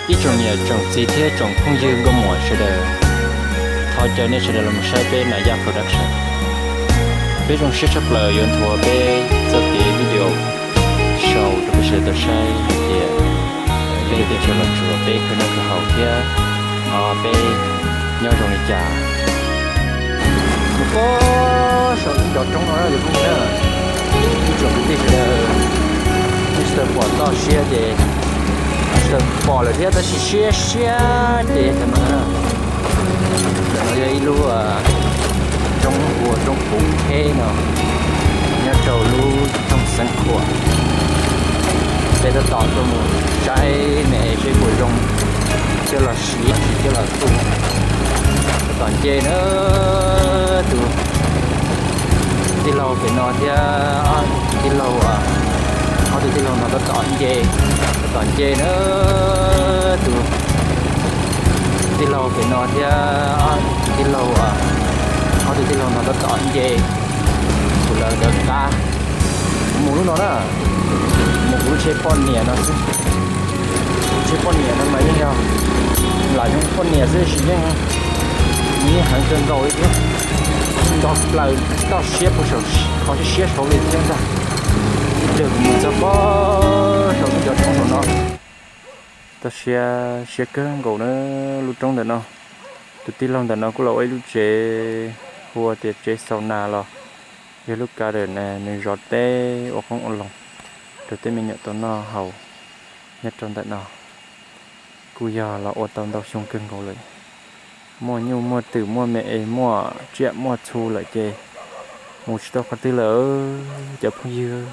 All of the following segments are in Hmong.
Ib tsoom niam tsoom txiv thiab tsoom phooj ywg nkauj muam sawv daws, thov caw nej sawv daws los saib peb Nas Yaj Production. Peb zoo siab tshaj plaws yuav nthuav peb txoj kev video sau rau peb sawv daws tau saib hais tias peb teb chaws Los Tsuas peb khwv noj khwv haus thiab peb nyob zoo li cas. Mus pem saum lub cov roob no na, ib tsoom kwv tij sawv daws, nej sawv daws pom toj siab ces, sawv daws pom lawm thiab tab sis siab siab ces tag no na. Ntawm no yog ib lub roob ua roob puv theb no, nyob rau lub nroog Xeev Khuam. Peb tab tom tuaj mus saib me seb puas zoo, coj los siv los sis coj los tu. Tab tom nce na, tus tij laug pem no thiab tij laug, ob tug tij laug no tab tom nce, tab tom nce na, tus tij laug pem no thiab tij laug, ob tug tij laug no tab tom nce, tus lawv lawv qab. Kuv mus lub no na, mus kuv lub tsheb poj niam no xwb. Lub tsheb poj niam no mas yeej yog lam zoo poj niam xwb tab sis yeej, yeej heev kawg nkaus li thiab. Nto plaws toj siab puag saum, qhov siab siab saud li thiab ntag. Ib pliag kuv mus txog pem saum lub cov roob saum no. Toj siab siab kawg nkaus na lub roob ntawm no. Tus tij laug ntawm no kuj los ua ib lub tsev, hu ua tias tsev xaus nas los yog lub kav ntawm nws zov teb ua qoob ua loo rau tej me nyuam tau noj haus nyob rau ntawm no. Kuj yog los ua tau ntau xyoo kawg nkaus lawm. Muaj nyuj muaj twm muaj me es muaj tsiaj muaj txhu lawm ces mus tsis tau qhov twg lawm cov phooj ywg.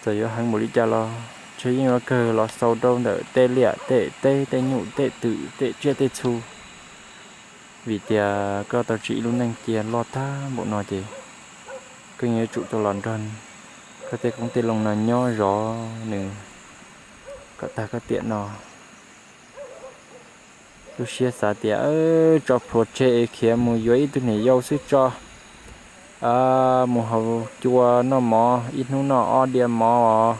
Txawm yuav heev npaum li cas los ntshe yeej yuav kawg los xaus rau ntawm tej liam tej teb tej nyuj tej twm tej tsiaj tej txhu. Vim tias koj tau tsim ib lub neej cia loj tag npaum no ces koj yeej yuav tsum tau los nrog koj tej qoob tej loo no nyob zov nws kom tag koj tiam no. Lub siab xav tias tso plhuav tseg es khiav mus yuav ib tug niam yau xwb tso, mus haus cua noj mov, ib hnub noj ob diav mov os.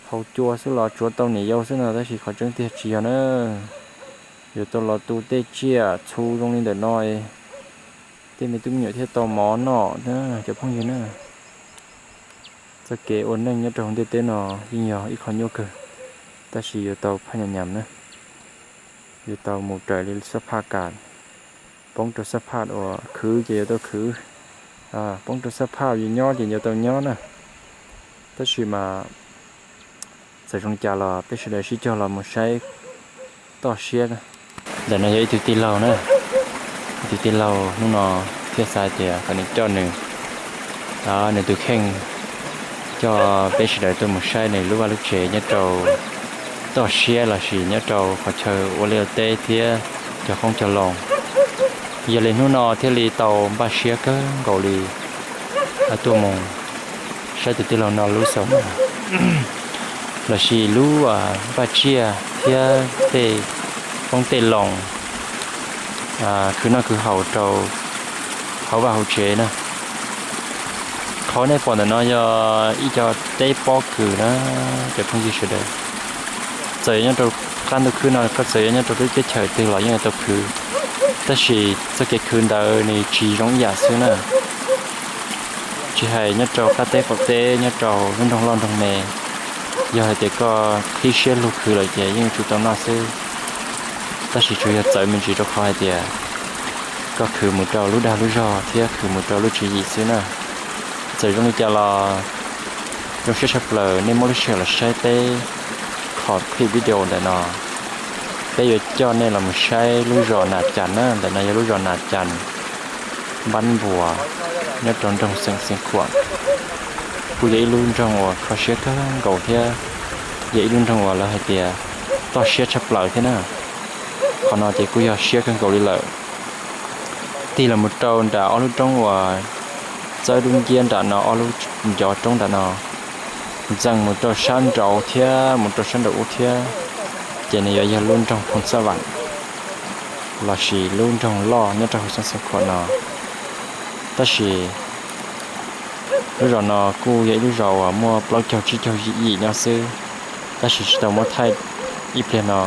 Haus cua xwb los tsuav tau niam yau xwb no tab sis qhov tseeb tiag tsis yog na. Yuav tau los tu tej tsiaj txhu zoo li ntawm no es tej me tub me nyuam thiaj tau mov noj na cov phooj ywg na. Txoj kev ua neej nyob rau hauv ntiaj teb no yeej yog ib qho nyuaj kawg, tab sis yuav tau phaj nyam nyam na. Yuav tau mus raws li xab phaj kam, poob rau xab phaj uas khwv ces yuav tau khwv, poob rau xab phaj yuav nyob ces yuav tau nyob na. Tab sis mas txawm zoo li cas los peb sawv daws sib cog los mus saib toj siab. Ntawm no yog ib tug tij laug na, ib tug tij laug hnub no thiaj xav tias kom nws coj nws, nws tus kheej coj peb sawv daws tuaj mus saib nws lub vaj lub tsev nyob rau toj siab lossis nyob rau qhov chaw ua liaj ua teb thiab cog qoob cog loo. Yog li hnub no thiaj li tau npaj siab kawg nkaus li tuaj mus saib tus tij laug no lub xaus nas lossis lub npaj tsiaj thiab tej qoob tej loo khwv noj khwv haus rau hauv vaj hauv tsev na. Qhov nej pom ntawm no yog ib co teb pob kws na cov phooj ywg sawv daws. Txawm yuav nyob rau qab ntuj khwb no, koj txawm yuav nyob rau lub teb chaws twg los yeej yuav tau khwv, tab sis txoj kev khwv ntawd nws tsis zoo ib yam xwb na. Tsis hais nyob rau qab teb qaum teb, nyob rau lub nroog loj nroog me, yog hais tias koj qhib siab lug khwv lawm ces yeej yuav tsum tau noj xwb. Tab sis tsuas yog txawv me ntsis rau qhov hais tias koj khwv mus rau lub dag lub zog thiab khwv mus rau lub tswv yim xwb na. Txawm zoo li cas los zoo siab tshaj plaws nej muab lub sij hawm los saib peb qhov clip video ntawm no. Peb yuav coj nej los mus saib lub zos Nas Cas na, ntawm no yog lub zos Nas Cas, npab npuas, nyob rau nroog xeev Xeev Khuam. Kuj yog ib lub nroog uas kho siab kawg nkaus thiab yog ib lub nroog uas lawv hais tias toj siab tshaj plaws thiab na. Qhov no ces kuj yog siab kawg nkaus li lawm. Tig los mus rau nram ob lub roob uas txawb dub nciab nram no, ob lub ncov roob nram no, ntxees mus rau sab nraud thiab mus rau sab nraud ub thiab, ces nws yuav yog lub nroog Phoo Xab Vam lossis lub nroog loj nyob rau hauv xeev Xeev Khuam no. Tab sis lub zos no kuj yog ib lub zos uas muaj plaub caug tsib caug yim nyob xwb, tab sis tsis tau muab thaij Ib pliag no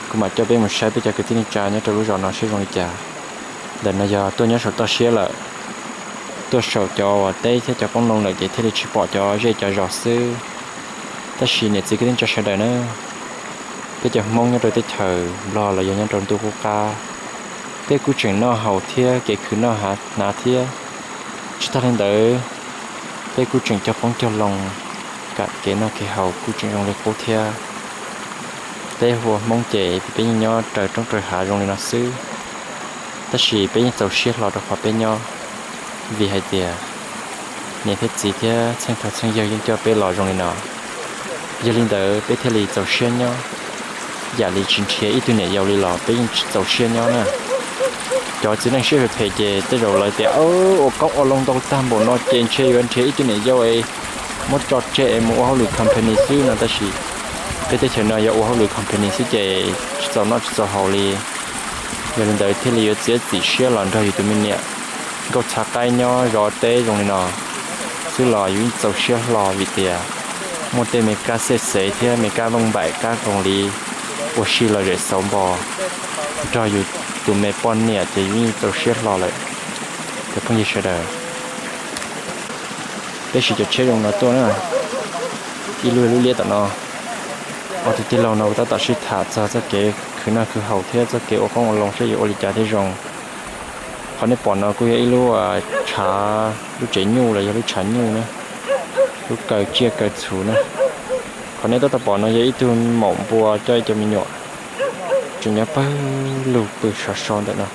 kuv mam coj peb mus saib peb cov kwv tij neej tsa nyob rau lub zos no seb zoo li cas. Ntawm no yog tuaj nyob saum toj siab lawm, tuaj saum cov uas teb thiab cov qoob loo lawm ces thiaj li tsis pom cov zej cov zos xwb. Tab sis niam txiv kwv tij neej tsa sawv daws na, peb cov Hmoob nyob rau teb chaws Nplog los yog nyob rau ntuj qub qab, peb kuj tseem noj haus thiab kev khwv noj hnav thiab. Tsis tag li ntawd, peb kuj tseem cog qoob cog loo, kam kev noj kev haus kuj tseem zoo li qub thiab. Peb hu ua Hmoob ces peb yeej nyob raws roob raws hav zoo li no xwb, tab sis peb yeej txaus siab hlo rau qhov peb nyob, vim hais tias niam thiab txiv thiab txheej thaum txheej yawg yeej coj peb los zoo li no. Yog li ntawd peb thiaj li txaus siab nyob, yam li tsis nrhiav ib tug niam yau li los peb yeej txaus siab nyob na. Cov txiv neej siab phem phem ces tej zaum lawv tias ua koob ua loo ntau tag npaum no ces ntshe yuav nrhiav ib tug niam yau es muab tso tseg es mus ua hauj lwm company xwb no, tab sis peb teb chaws no yog ua hauj lwm company xwb ces tsis txaus noj tsis txaus haus li. Yog li ntawd thiaj li yuav txiav txim siab los nrog yus tus me niam nkauj txhav qaib nyob zov teb zoo li no xwb los yus yeej txaus siab hlo vim tias muaj tej me kab xej xev thiab me kab vooj npaim kab koos li ua si los zem xauv npo nrog yus tus me poj niam ces yus yeej txaus siab hlo lawm. Cov phooj ywg sawv daws, peb siv cov tsheb zoo no tuaj na, ib lub ib lub liab tom no. Ob tug tij laug no kuj tab tom sib tham txog txoj kev khwv noj khwv haus thiab txoj kev ua qoob ua loo saib yuav ua li cas thiaj zoo. Qhov nej pom no kuj yog ib lub tshav, lub tsev nyuj los yog lub tshav nyuj na, lub kaw tsiaj kaw txhu na. Qhov nej tab tom pom no yog ib tug maum npua coj ib co me nyuam tseem nyob pawg lug pw sov so ntawm no.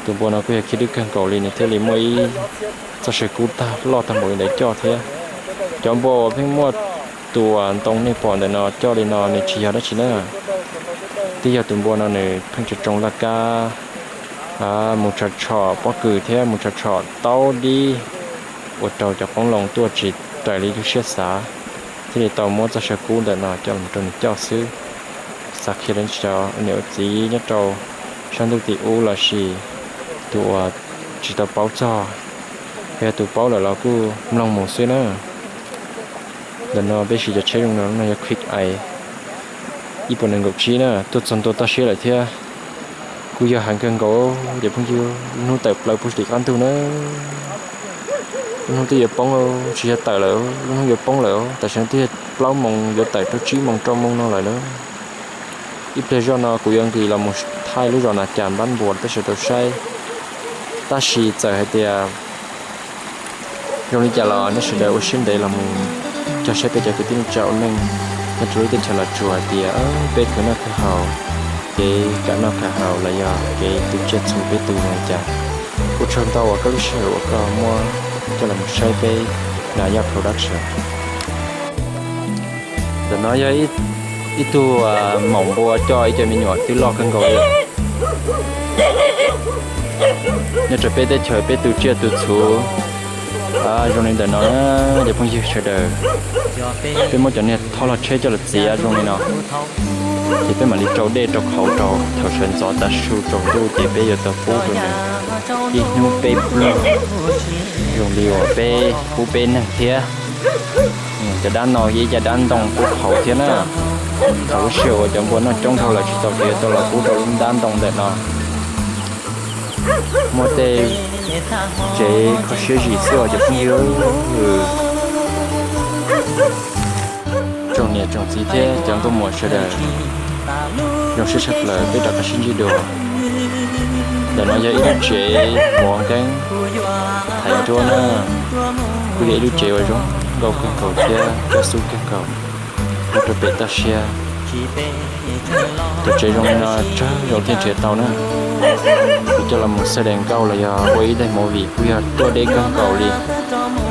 Tus npua no kuj yog khib dwb kawg nkaus li nws thiaj li muaj ib txoj saw kub tag loj tag npaum li ntawd coj thiab. Cov npua uas pheej muaj tus ntoo nej pom ntawm no coj li no nws tsis yog dab tsi na, twb yog tus npua no nws pheej tso tsoo laj kab, mus tshom tshom pob kws thiab mus tshom tshom taub dib ua rau cov qoob loo tuaj tsis raws li lub siab xav, thiaj li tau muab txoj saw kub ntawm no coj los rau nws coj xwb. Xav qhia rau cov niam ua txiv nyob rau sab ntuj tim ub los sis tus uas tsis tau paub txog, yog tus paub lawm los kuj mloog mus xwb na. Ntawm no peb siv cov tsheb zoo no, no yog Quick Ace ib puas nees nkaum tsib na, tuaj txog ntua toj siab lawm thiab. Kuj yog heev kawg nkaus cov phooj ywg, lub hnub tawm plaws puag tim qab ntug na. Lub hnub twb yuav poob, tsis yog tawm lawm, lub hnub yuav poob lawm, tam sim no twb yog plaub moos yuav tawm rau tsib moos rau moos no lawm na. Ib pliag zoj no kuv yuav nqis los mus thaij lub zos Nas Cas Npab Npuas rau peb sawv daws saib. Tab sis txawm hais tias zoo li cas los nej sawv daws ua siab ntev los mus cog saib peb cov kwv tij neej tsa ua neej nyob rau lub teb chaws Los Tsuas hais tias peb khwv noj khwv haus, kev kam noj kam haus los yog kev tu tsiaj txhu peb tu zoo li cas. Ua tsaug ntau uas koj lub sij hawm uas koj muab coj los mus saib peb Nas Yaj Production. Ntawm no yog ib tug maum npua coj ib co me nyuam twb loj kawg nkaus li. Nyob rau peb teb chaws peb tu tsiaj tu txhu zoo li ntawm no na, cov phooj ywg sawv daws, peb muab cov niag thob log tsheb coj los txiav zoo li no, ces peb mam li rau dej rau qhauv rau thaum sawv ntxov tav su tsaus ntuj ces peb yuav tau pub rau nws ib hnub peb pluag zoo li uas peb pub peb neeg thiab. Cov dab no yog ib co dab ntoo pub qhauv thiab na. Thaum lub sij hawm uas cov npua noj coob dhau lawm tsis txaus ces yuav tau los pub rau lub dab ntoo ntawm no. Muaj tej tsev kho siab zim xwb os cov phooj ywg. Tsoom niam tsoom txiv thiab cov nkauj muam sawv daws, zoo siab tshaj plaws peb rov qab sib ntsib dua. Ntawm no yog ib lub tsev vov nkeeb thaiv nruab na, kuj yog ib lub tsev uas zoo nkauj kawg nkaus thiab kab xub kawg nkaus nyob rau pem toj siab. Cov tsev zoo li no tsawg zaus thiaj nrhiav tau na. Kuv coj los mus xaj dees nkauj los yog ua ib daim movie kuj yog tuaj deb kawg nkaus li.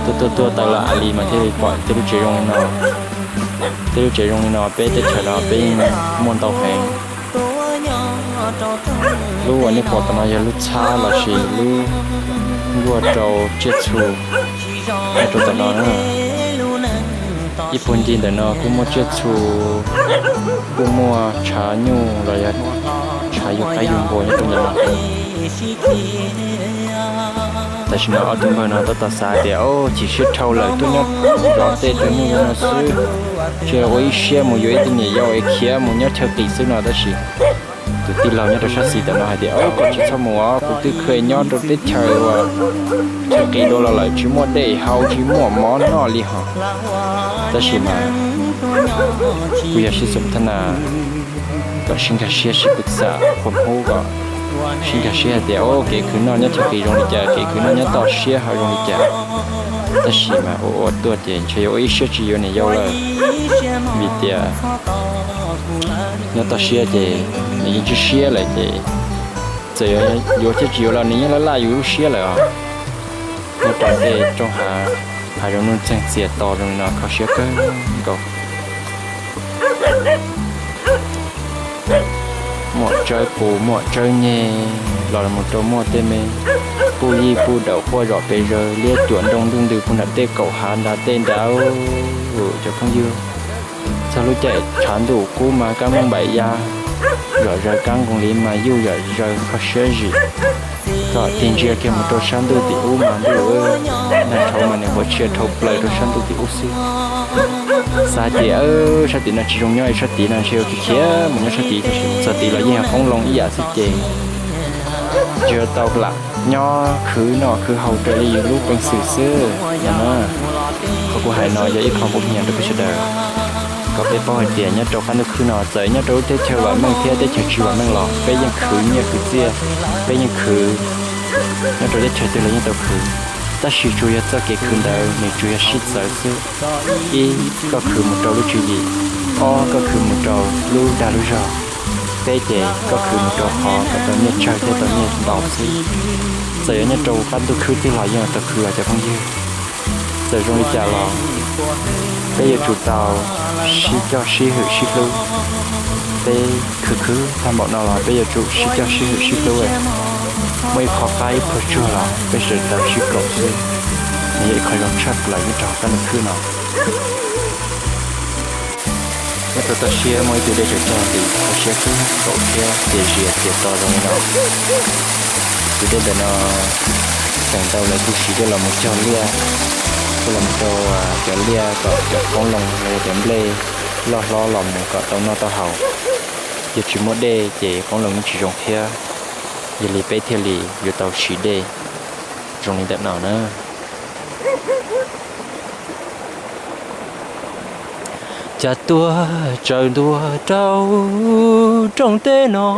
Tuaj tuaj tuaj tawm los a li mas thiaj li pom tej lub tsev zoo li no. Tej lub tsev zoo li no peb teb chaws no peb yeej muaj ntau heev. Lub uas nej pom tom no yog lub txhab los sis lub nkuaj rau tsiaj txhu nyob rau tom no na. Ib puag ncig ntawm no kuj muaj tsiaj txhu, kuj muaj tshav nyuj los yog tshav yug qaib yug npua nyob rau ntawm no. Tam sim no ob tug npawg no tab tom xav tias, o, chim siab dhau lawm tuaj nyob zov tej rau nyuj no xwb. Ntshe ua ib siab mus yuav ib tug niam yau es khiav mus nyob chaw qis xwb no, tab sis tus tij laug nyob rau sab xis ntawm no hais tias, Au, koj tsis txhob mus os, kuv twb kheev nyob rau teb chaws uas chaw qis dua los lawm, tsis muaj dej haus, tsis muaj mov noj li hos. Tab sis mas kuj yog sib xum thab nas kom sib nkag siab sib pw xam qhuas hmub kom sib nkag siab hais tias, Au, kev khwv noj nyob chaw qis zoo li cas, kev khwv noj nyob toj siab ho zoo li cas. Tab sis mas ua ua tuaj ces ntshe yuav ua ib siab tsis yuav niam yau lawm, vim tias nyob toj siab ces nws yeej tsw siab lawm ces txawm yuav thiab tsis yuav los nws yeej laj laj yus lub siab lawm os. Nyob rau tej roob hav, hav zoov nuj txeeg txias to zoo li no kho siab kawg nkaus. Muaj tsawb qus muaj tsawb nyeg los mus rau muaj tej me puj yij puj daum quaj zom pes zaws liab cuam ntoo ntuj ntws puag nram tej kaum hav nrad tej nrad. Cov phooj ywg, txog lub caij tshav ntuj kub mas kab mooj npaim ya, zom zaws kab nkoos li mas yuj zom zaws kho siab zim. Kom tig ntsia kiag mus rau sab ntuj tim ub mas ntuj, nag dhau mas nws huav tshia dhau plaws rau sab ntuj tim ub xwb. Xav hais tias sab tim no tsis zoo nyob, sab tid no ntshe yuav khiav khiav mus nyob sab tid, tab sis txog tid los yeej yog qoob loo ib yam xwb ces ntshe yuav tau lam nyob khwv noj khwv haus raws li yus lub peev xwm xwb no na. Qhov kuv hais no yog ib qho kuv hais rau peb sawv daws kom peb paub hais tias nyob rau qab ntuj khwb no txawm nyob rau lub teb chaws vam meej thiab teb chaws tsis vam meej los peb yeej khwv nyiaj khwv txiaj, peb yeej khwv. Nyob rau teb chaws twg los yeej tau khwv, tab sis tsuas yog txoj kev khwv ntawd nws tsuas yog sib txawv xwb. Ib, koj khwv mus rau lub tswv yim. Ob, koj khwv mus rau lub dag lub zog. Peb ces koj khwv mus rau qhov kom tau nyiaj tsawg thiab tau nyiaj ntau xwb. Txawm yuav nyob rau qab ntuj khwb twg los yeej tau khwv os cov phooj ywg. Txawm zoo li cas los peb yuav tsum tau sib coj sib hwm sib hlub. Peb khwv khwv tag npaum no los peb yuav tsum sib coj sib hwm sib hlub. Muaj ib qho qab ib qho tsuag los peb sawv daws sib koom xwb, nws yog ib qho zoo tshaj plaws nyob rau qab ntuj khwb no. Nyob rau toj siab muaj ib tug dej tsaws cog nti, toj siab kub nkaus thiab txias zias txias to zoo li no. Tus dej ntawm no feem ntau lawv kuj siv coj los mus cog liaj, coj los mus rau cov liaj kom cov qoob loo los cov nplej loj hlob los mus kom tau noj tau haus. Yog tsis muaj dej ces qoob loo yeej tsis zoo thiab, yog li peb thiaj li yuav tau siv dej zoo li ntawm no na. Cas tuaj tsaws ntua rau rooj teb no,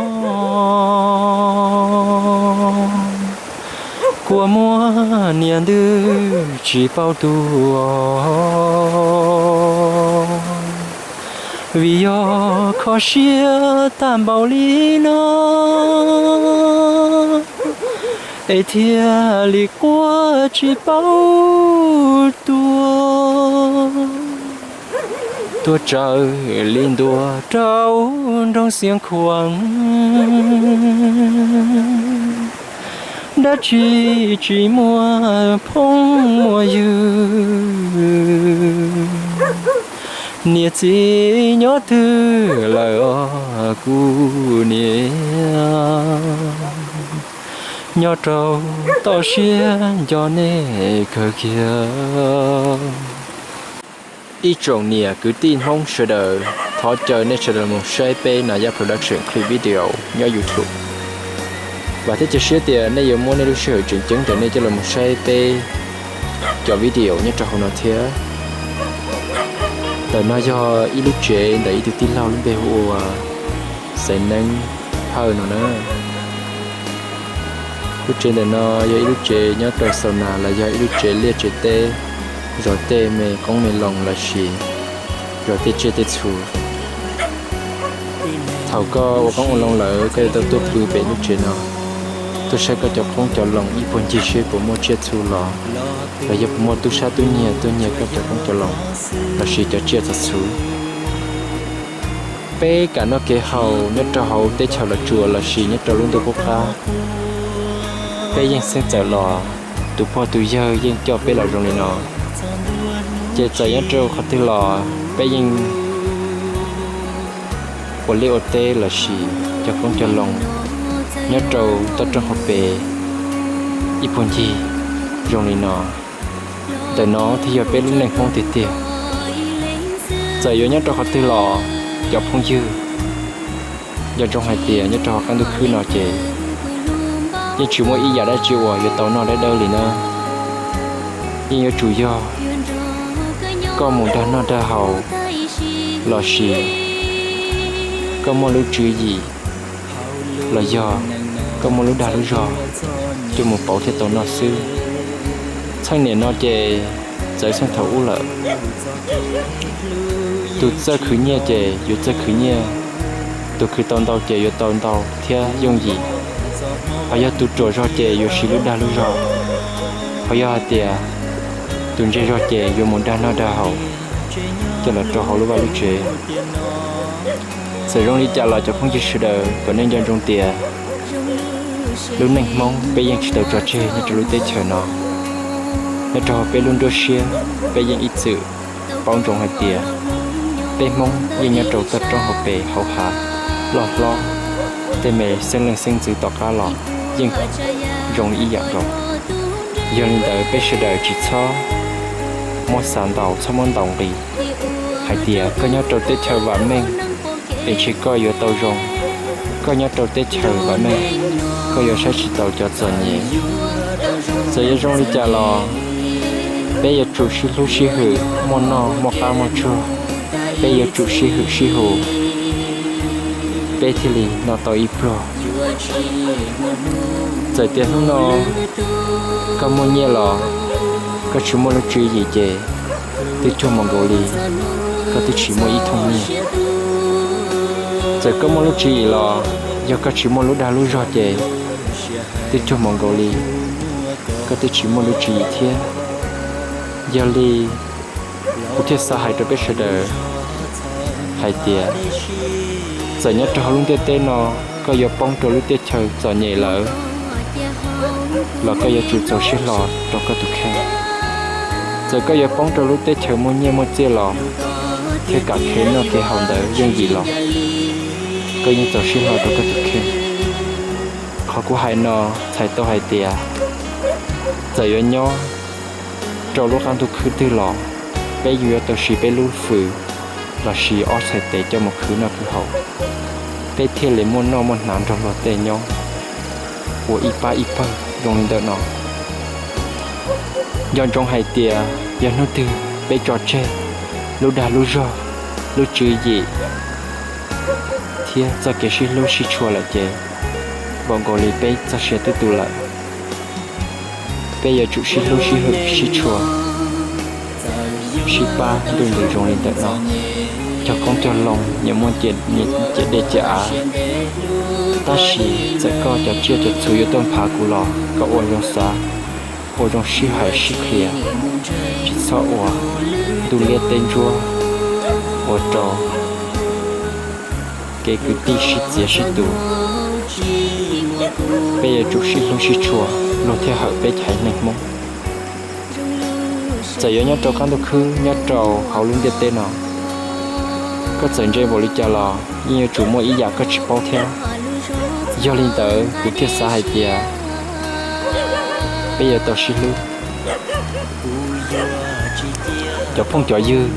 kua muag niam ntws tsis paub tuaj, vim yog kho siab tag npaum li no, es thiaj li quaj tsis paub tuaj. Tuaj tsaws li ntua rau nroog Xiav Khuam, dab tsi tsis muaj phooj muaj ywg, niam txiv nyob twg lawm os kuv niam, nyob rau toj siab nco nej kawg kiag. Ib tsoom niam kwv tij Hmoob sawv daws, thov caw nej sawv daws los saib peb Nayab Production clip video nyob YouTube. Vam thiab cia siab tias nej yuav muab nej lub sij hawm tseem ceeb ntawm nej coj los saib peb cov video nyob rau hauv no thiab. Ntawm no yog ib lub tsev ntawm ib tug tij laug lub npe hu ua Xaiv Neeb Phawj no na. Lub tsev ntawm no yog ib lub tsev nyob rau Xaus Nas los yog ib lub tsev liaj tsev teb, zov tej me qoob me loo lossis zov tej tsiaj tej txhu. Thaum koj ua qoob ua loo lawm koj yuav tau tuaj pw pem lub tsev no, tuaj saib koj cov qoob cov loo ib puag ncig seb puas muaj tsiaj txhu los, los yog puas muaj tub sab tub nyiag tuaj nyiag koj cov qoob cov loo lossis cov tsiaj txhu. Peb kam noj kev haus nyob rau hauv teb chaws Los Tsuas lossis nyob rau lub ntuj qub qab, peb yeej xeeb txawm los tus pog tus yawg yeej coj peb los zoo li no. Ces txawm nyob rau qhov twg los peb yeej ua liaj ua teb lossis cog qoob cog loo nyob rau toj roob hauv pes ib puag ncig zoo li no. Ntawm no thiaj yog peb lub neej Hmoob tiag tiag. Txawm yuav nyob rau qhov twg los, cov phooj ywg, nco ntsoov hais tias nyob rau hauv qab ntuj khwb no ces yeej tsis muaj ib yam dab tsi uas yuav tau noj dawb dawb li na. Yeej yuav tsum yog koj mus dag noj dag haus, lossis koj muaj lub tswv yim, los yog koj muaj lub dag lub zog, coj mus pauv thiaj tau noj xwb. Txheej niam no ces txawv txheej thaum ub lawm. Tus txawj khwv nyiaj ces yuav txawj khwv nyiaj, tus khwv tau ntau ces yuav tau ntau thiab yooj yim. Hos yog tus ruam zog ces yuav siv lub dag lub zog, hos yog hais tias tus ntse zog ces yuav mus dag noj dag haus coj los rau hauv lub vaj lub tsev. Txawm zoo li cas los cov phooj ywg sawv daws, kom nej nco ntsoov tias lub neej Hmoob peb yeej tsis tau tso tseg nyob rau lub teb chaws no. Nyob rau hauv peb lub nruab siab, peb yeej ib txwm paub ntsoov hais tias peb Hmoob yeej nyob rau toj roob hauv pes hauv hav loj hlob, tej me xeeb leej xeeb ntxwv tom qab los yeej zoo li ib yam nkaus. Yog li ntawd peb sawv daws tsis txhob muab xav ntau, txhob muab ntaus nqi hais tias koj nyob rau teb chaws vam meej es ntshe koj yuav tau zoo, koj nyob rau teb chaws vam meej koj yuav saib tsis taus cov txom nyem. Txawm yuav zoo li cas los peb yuav tsum sib hlub sib hwm, muaj noj muaj qab muaj tsuag, peb yuav tsum sib hwm sib hu, peb thiaj li noj tau ib pluag. Txawm tias hnub no koj muaj nyiaj los koj tsis muaj lub tswv yim ces twb cuag nkaus li koj twb tsis muaj ib thooj nyiaj. Txawm koj muaj lub tswv yim los yog koj tsis muaj lub dag lub zog ces twb cuag nkaus li koj twb tsis muaj lub tswv yim thiab. Yog li kuv thiaj xav hais rau peb sawv daws hais tias txawm nyob rau hauv lub ntiaj teb no koj yuav poob rau lub teb chaws txom nyem lawm los koj yuav tsum txaus siab hlo rau koj tus kheej. Txawm koj yuav poob rau lub teb chaws muaj nyiaj muaj txiaj los thiab kam kev noj kev haus ntawd yooj yim los koj yeej txaus siab hlo rau koj tus kheej. Qhov kuv hais no txhais tau hais tias txawm yuav nyob rau lub qab ntuj khwb twg los peb yuav tau siv peb lub fwm lossis ob txhais tes coj mus khwv noj khwv haus, peb thiaj li muaj noj muaj hnav nrog luag tej nyob ua ib pab ib pawg zoo li ntawm no. Nco ntsoov hais tias yog hnub twg peb tso tseg lub dag lub zog, lub tswv yim thiab txoj kev sib hlub sib tshua lawm ces npaum nkaus li peb txoj sia twb tu lawm. Peb yuav tsum sib hlub sib hwm sib tshua, sib pab ntuj ntees zoo li ntawm no. Cog qoob cog loo, nyias muaj ciam dej ciam av, tab sis txawm koj cov tsiaj cov txhu yuav tuaj nphav kuv los koj ua zoo xav, ua zoo sib hais sib qhia, tsis txhob ua ntuj liab teb ntsuab, ua rau kev kwv tij sib txiav sib tus. Peb yuav tsum sib hlub sib tshua luag thiaj hawm peb haiv neeg Hmoob. Txawm yuav nyob rau qab ntuj khwb nyob rau hauv lub ntiaj teb no, koj txawm ntse npaum li cas los yeej yuav tsum muaj ib yam koj tsis paub thiab. Yog li ntawd kuv thiaj xav hais tias peb yuav tau sib hlub. Cov phooj cov ywg,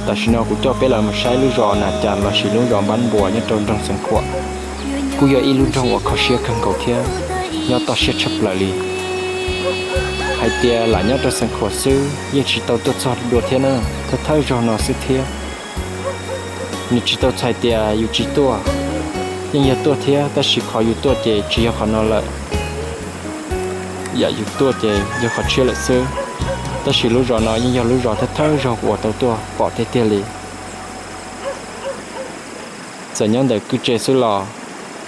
tam sim no kuv coj peb los mus saib lub zos Nas Cas lossis lub zos Npab Npuas nyob rau nroog Xeev Khuam. Kuj yog ib lub nroog uas kho siab kawg nkaus thiab nyob toj siab tshaj plaws li. Hais tias lam nyob rau Xeev Khuam xwb yeej tsis tau tuaj txog dua thiab na, thawj thawj zaug no xwb thiab. Nws tsis tau txhais tias yus tsis tuaj, yeej yog tuaj thiab, tab sis qhov yus tuaj ces tsis yog qhov no lawm. Yam yus tuaj ces yog qhov tshiab lawm xwb, tab sis lub zos no yeej yog lub zos thawj thawj zaug uas tau tuaj pom tiag tiag li. Txawm nyob ntawm kwj tse xwb los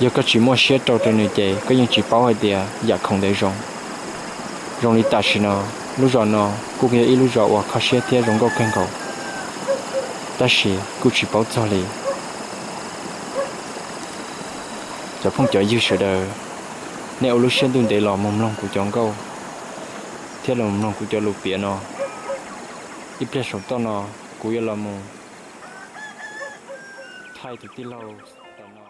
yog koj tsis muaj siab rau rau nws ces koj yeej tsis paub hais tias yam khoom ntawd zoo. Zoo li tam sim no, lub zos no kuj yog ib lub zos uas kho siab thiab zoo nkauj kawg nkaus, tab sis kuj tsis paub txog li. Cov phooj cov ywg sawv daws, nej ua lub siab ntuj ntev los mus mloog kuv cov nkauj thiab los mloog kuv cov lus piav no. Ib pliag saum toj no kuv yuav los mus thaij tus tij laug tom no.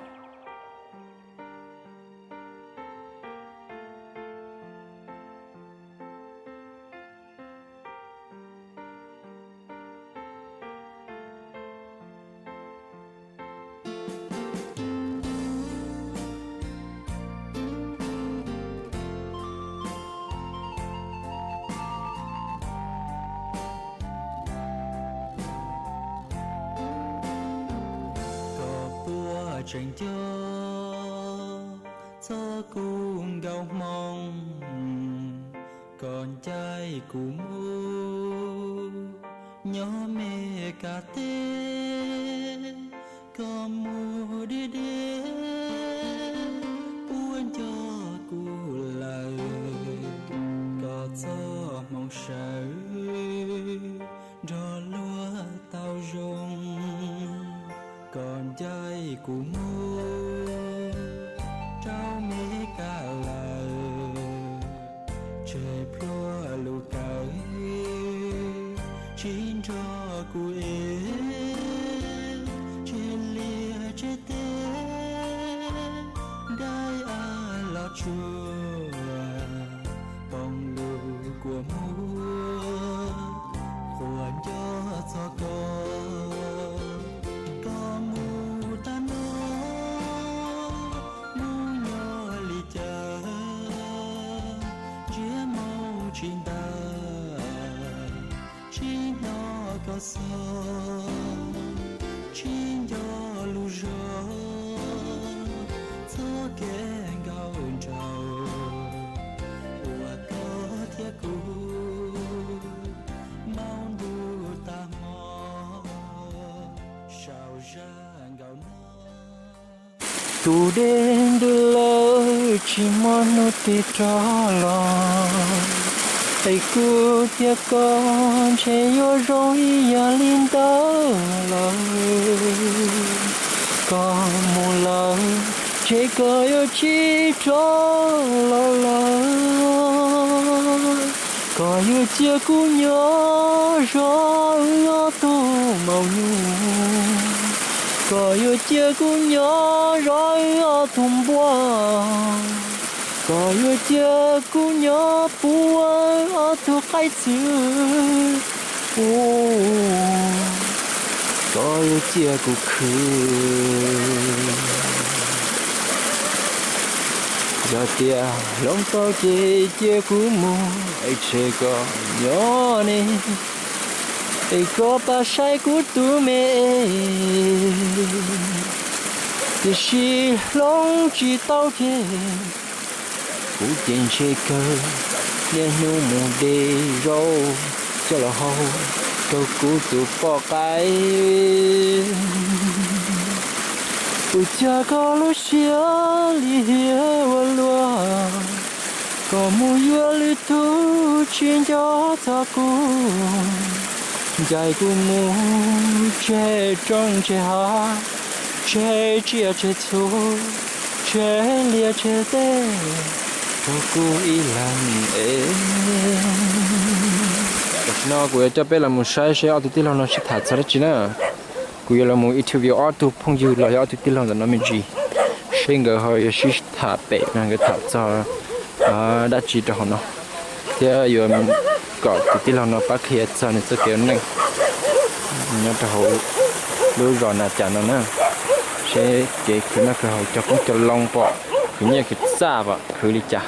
Tseem nco txog kuv nkauj hmoob, koj ncaim kuv mus nyob Meskas teb, koj mus deb deb puab nco kuv lawm, koj txoj hmoo sawv nrog luag tau zoo. Koj ncaim kuv mus rau Meskas lawm, tseg pluag lug kawg, tsis nrog kuv ev, tseg liaj tseg teb, dai av los tsuag, poob lug kua muag, quas nco txog koj. Koj mus tag no, mus nyob li cas, ntsiab moo tsis ntaus, tsis hnov koj xov, tsis nco lug zog, txoj kev nkauj nraug uas koj thiab kuv maub ntuj tag hmo sau zaj nkauj no. Tus dej ntws lawm tsis muaj hnub twg rov los, es kuv thiab koj ntshe yuav zoo ib yam li ntawd lawm. Koj mus lawm, ntshe koj yuav tsis rov los lawm. Koj yuav cia kuv nyob zov wb ob tug maum nyuj, koj yuav cia kuv nyob zov wb ob tug npua, koj yuav cia kuv nyob puag wb ob tug qaib txwv, koj yuav cia kuv khwv. Yog tias hloov tau ces cia kuv mus, es tseg koj nyob ne, es koj pab saib kuv tus me. Tiam sis hloov tsis tau ces kuv ces ntshe kawg niaj hnub mus de zaub coj los hau rau kuv tus poj qaib. Ua cas koj lub siab lim hiam ua luaj, koj mus yuav lwm tus tsis nco txog kuv, ncaim kuv mus tseg roob tseg hav, tseg tsiaj tseg txhu, tseg liaj tseg teb rau kuv ib leeg es. Tam sim no kuv yuav coj peb los mus saib seb ob tug tij laug no sib tham txog dab tsi na. Kuv yuav los mus interview ob tug phooj ywg los yog ob tug tij laug ntawm no me ntsis, seb nkawd ho yuav sib tham pem no nkawd tham txog dab tsi rau hauv no, thiab yuav kom tus tij laug no pab qhia txog nws txoj kev ua neej nyob rau hauv lub zos Nas Cas no na, seb kev khwv noj khwv haus, cog qoob cog loo pom, khwv nyiaj khwv txaj pom khwv li cas.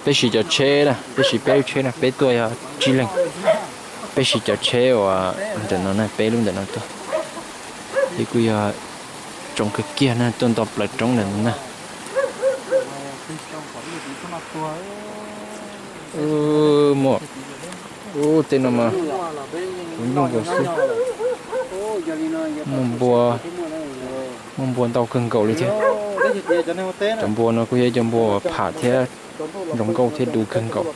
Peb siv cov tsheb na, peb siv peb lub tsheb na, peb tuaj yog tsib leeg. Peb siv cov tsheb uas ntawm no na, peb lub ntawm no tuaj. Ces kuj yog tsoo kawg kiag na, tuaj nto plaws roob ntawm no na. Muaj, ub, tej no mas kuv nyooj nkaus xwb. Muaj npua, muaj npua ntau kawg nkaus li thiab. Cov npua no kuj yog ib cov npua uas pham thiab zoo nkauj thiab du kawg nkaus.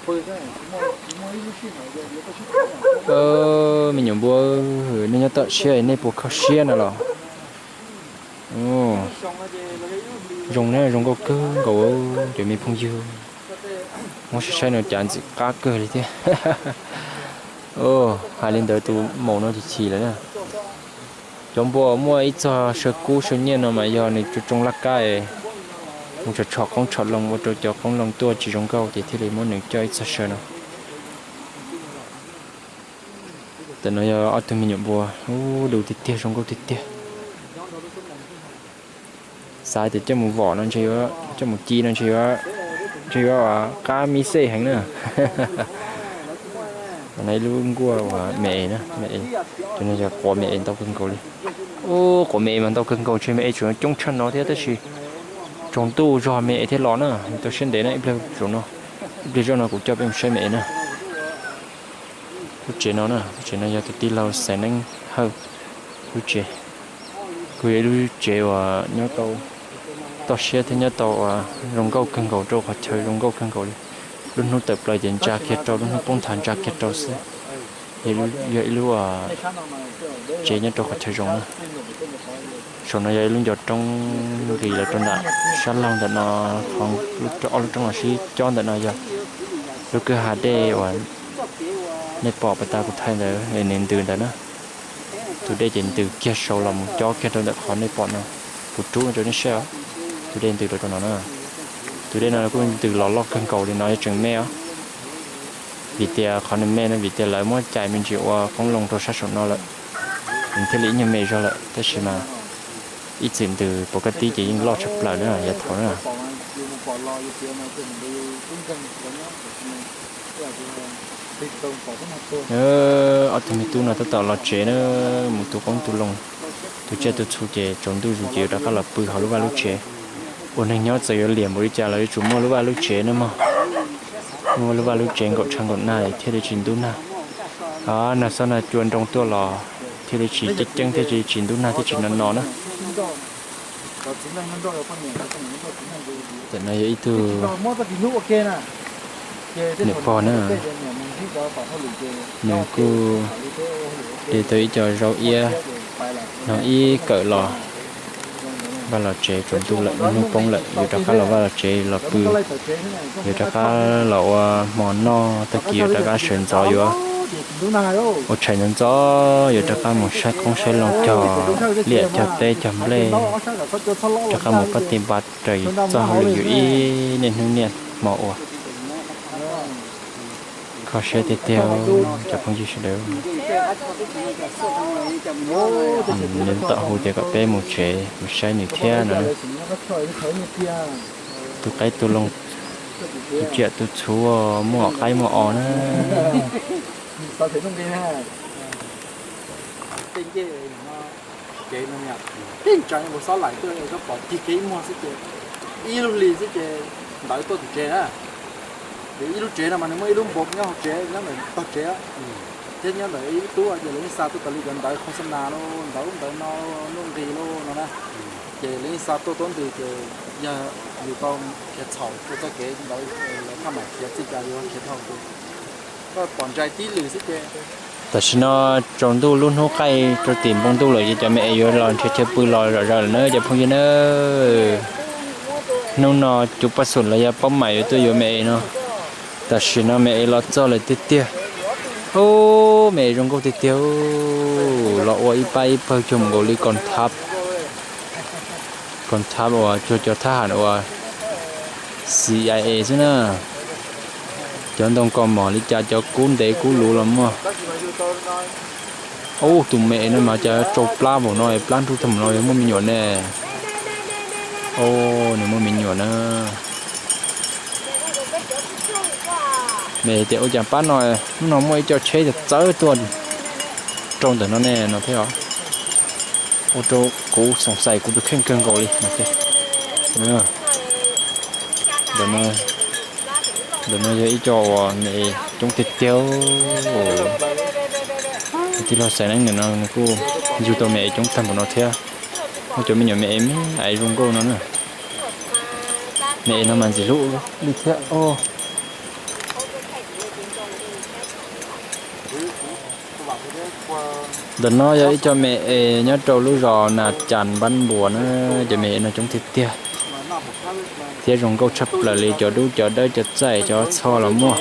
Me nyuam npua, nej nyob tom siab nej puas kho siab na los? Zoo na, zoo nkauj kawg nkaus cov me phooj ywg. Muab saib saib no cas ntxim qab kawg li thiab. Hais li ntawd tus maum no ces chim lawm na. Cov npua muaj ib txog saw kub saw nyiaj no mas yog nws tsoo tsoo laj kab, mus tshom tshom qoob tshom loo ua rau cov qoob loo tuaj tsis zoo nkauj ces thiaj li muab nws coj ib txog saw no. Tam no yog ob tug me nyuam npua, ub, du tiag tiag, zoo nkauj tiag tiag. Xav tias coj mus vom no ntshe, coj mus ci no ntshe, ntshe yuav qab mib xej heev na. Cov no ib lub nkuaj uas me es na, me es, cov no yog quav me es ntau kawg nkaus li. Ub, quav me es mas ntau kawg nkaus, ntshe me es tseem coob tshaj no thiab tab sis tsaus ntuj zog me es thiaj los na. Tau siab ntev na, ib pliag zaum no, ib pliag zaum no kuv coj peb mus saib me es na. Lub tsev no na, lub tsev no yog tus tij laug Xaiv Neeb Hawj lub tsev. Kuj yog ib lub tsev uas nyob tau toj siab thiab nyob tau uas zoo nkauj kawg nkaus rau qhov chaw zoo nkauj kawg nkaus li. Lub hnub tawm plaws ces ntsa kiag rau, lub hnub poob nthav ntsa kiag rau xwb. Yog ib lub tsev nyob rau qhov chaw zoo na. Saum no yog ib lub ncov roob nqis los rau nram sab laug ntawm no, qhov ob lub roob los sib cob ntawm no yog lub kwj ha dej uas nej pom pas tas kuv thaij ntawd, nws ntws ntawd na. Tus dej ces ntws kiag saud los mus cob kiag rau ntawm qhov nej pom no, kuv rub rau nej saib os. Tus dej ntws rau rau no na. Tus dej no kuj ntws los loj kawg nkaus li no, tseem me os. Vim tias qhov nws me no vim tias lawv muab cais me ntsis ua qoob loo rau sab saum no lawm, nws thiaj li ib nyuag me zog lawm, tab sis mas ib txwm ntws pov kaj tib ces yeej loj tshaj plaws na yav thaud na. Ob tug me tub no tab tom los tsev na, mus tu qoob tu loo, tu tsiaj tu txhu ces tsaus ntuj zus ces yuav rov qab los pw hauv lub vaj lub tsev. Ua neeg nyob txawm yuav liam npaum li cas los yuav tsum muaj lub vaj lub tsev na mog. Muaj lub vaj lub tsev nkaum tshav nkaum nag thiaj li tsis ntub nag. Nag xob nag cua nroo tuaj los thiaj li tsis ceeb ceeb thiaj li tsis ntub nag thiaj tsis no no na. Tam no yog ib tug niam pog na, nws kuj de tau ib co zaub iab noj ib kawm los vaj los tsev, tsaus ntuj lawm hnub poob lawm yuav rov qab los vaj los tsev los pw, yuav rov qab los ua hmo noj, tag kis yuav rov qab sawv ntxov yuav ua tshais ntxov ntxov, yuav rov qab mus saib qoob saib loo cog liaj cog teb cog nplej, rov qab mus pab ti npa raws txoj hauj lwm yus ib niaj hnub niaj hmo ua. Kho siab tiag tiag cov phooj ywg sawv daws. Nws tab hu tias kom peb mus tsev mus saib nws thiab no. Tu qaib tu loo, tu tsiaj tu txhu, muaj qaib muaj os na. Tej ntsa mus xob laim tuaj, koj pom tig kiag ib muag xwb ces ib lub hli xwb ces ntawd tuaj tim tsev na. Ces ib lub tsev no mas nws muaj ib lub npaum nyob hauv tsev, nyob ntawm tog tsev, thiab nyob ntawm ib lub tub ces lawv yeej xa tuaj tas li cov ntawv khos xa nas los ntawv ub ntawv no, nuj nqis los no na. Ces lawv yeej xa tuaj tuab ntws ces yog yus tau khiav txhaum ua txoj kev ntawd, lawv thaj mam khiav txij cas yus khiav dhau ces koj pom ntsais tib lwm xwb ces. Tam sim no tsaus ntuj lub hnub qaij rau tim npoo ntuj lawm ces cov me es yuav los nrhiav chaw pw los zom zaws lawm na cov phooj ywg na. Hnub no cuv paj xum los yog paub mam yuav tuaj yuav me es no. Tam sim no me es los txog lawm tiag tiag. Ub, me es zoo nkauj tiag tiag. Los ua ib pab ib pawg cuag mus nkaus li koos thab, koos thab uas cuag cov thab ham uas C I A xwb na. Cov ntoo kos mom li cas cov kub ntev kub luv los muaj. Ub, tus me es no mas cas tsau plab npaum no, plab nrug tag npaum no, yog muaj me nyuam ne. Ub, nws muaj me nyuam na. Me tias ua cas pab no, hnub no muaj ib co tsheb txawv tuaj rau ntawm no ne no thiab os. Ua rau kuv xoom xais kuv tus kheej kawg nkaus li no thiab. Ntawm no yog ib co uas me coob tiag tiag. Tij laug Xaiv Neeb ntawm no nws kuj yug tau me es coob tag npaum no thiab. Muaj cov me nyuam me es me es zoo nkauj no na. Me es no mas ntxim hlub li thiab. Ntawm no yog ib co me es nyob rau lub zos Nas Cas Npab Npuas na, cov me es no coob tiag tiag thiab zoo nkauj tshaj plaws li, cov dub cov dawb cov txaij cov txho los muaj.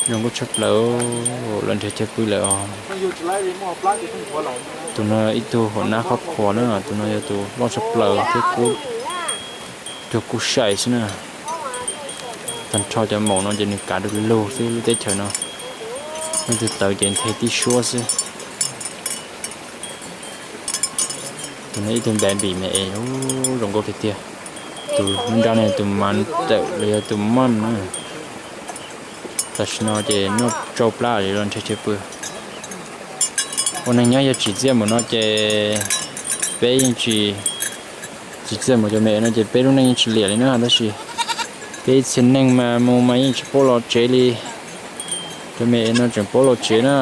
Zoo nkauj tshaj plaws, lawv nrhiav chaw pw lawm os. Tus no ib tug hauv nab khob khuas na, tus no yog tus loj tshaj plaws thiab kub, cuag kub sai xwb na. Tag nrho cov maum no ces nws kav du lug xwb lub teb chaws no. Leej twg tawv ces nthe tib suab xwb. Tus no ib tug npav npim me es zoo nkauj tiag tiag. Tus nrab ne tus mas tawm los yog tus maj na. Tam sim no ces noj tsau plab los nrhiav chaw pw. Ua neeg nyob yog tsim txiaj mus no ces peb yeej tsis, tsim txiaj mus cov me no ces peb lub neej yeej tsis liam li na, tab sis peb ib txhia neeg mas mus mas yeej tsis paub los tsev li. Cov me no tseem paub los tsev na,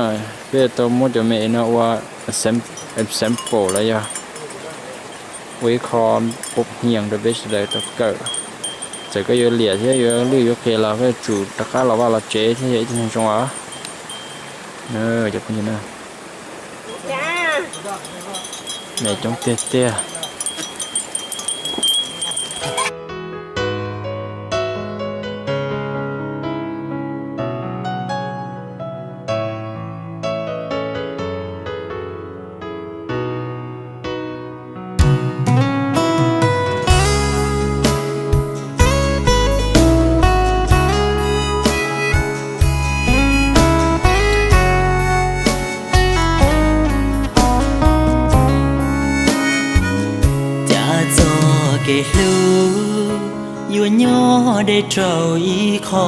peb tau muab cov me no ua example los yog ua ib qho pub hias rau peb sawv daws tau kawm. Txawm koj yuav liam thiab yuav lwj yuav qias los koj yuav tsum rov qab los vaj los tsev thiab yog ib tug neeg zoo os. Cov phooj ywg na, me coob tiag tiag. Cas txoj kev hlub yuav nyob deb rau ib qho,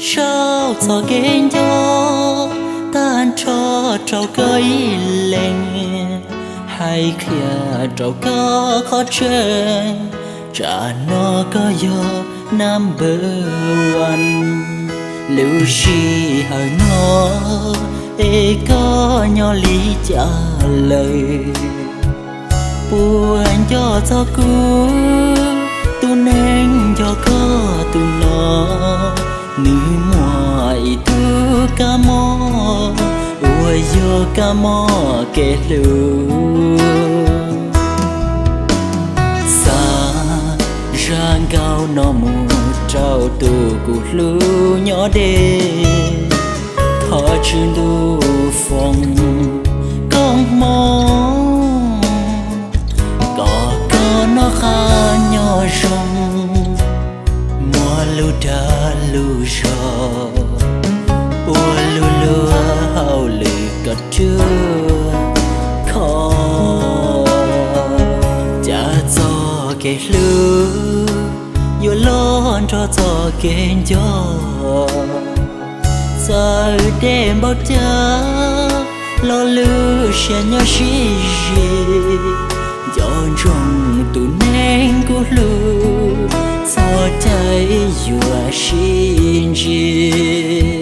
saib txoj kev nco tag nrho rau koj ib leeg, hais qhia rau koj qhov tseeb, tsam no koj yog number one. Lub sij hawm no es koj nyob li cas lawm? Puas nco txog kuv tus neeg nco koj tus no? Nws muaj ib tug kab mob uas yog kab mob kev hlub. Xa zaj nkauj no mus rau tus kuv hlub nyob deb, thov Tswv Ntuj foom koob hmoov kom koj noj qab nyob zoo, muaj lub dag lub zog, ua lub luag hauj lwm kom ruaj khov. Cas txoj kev hlub yuav loj nrog txoj kev nco, txawm deb npaum cas los lub siab nyob sib zis, nco ntsoov tus neeg kuv hlub, txoj cai yuav sib ntsib.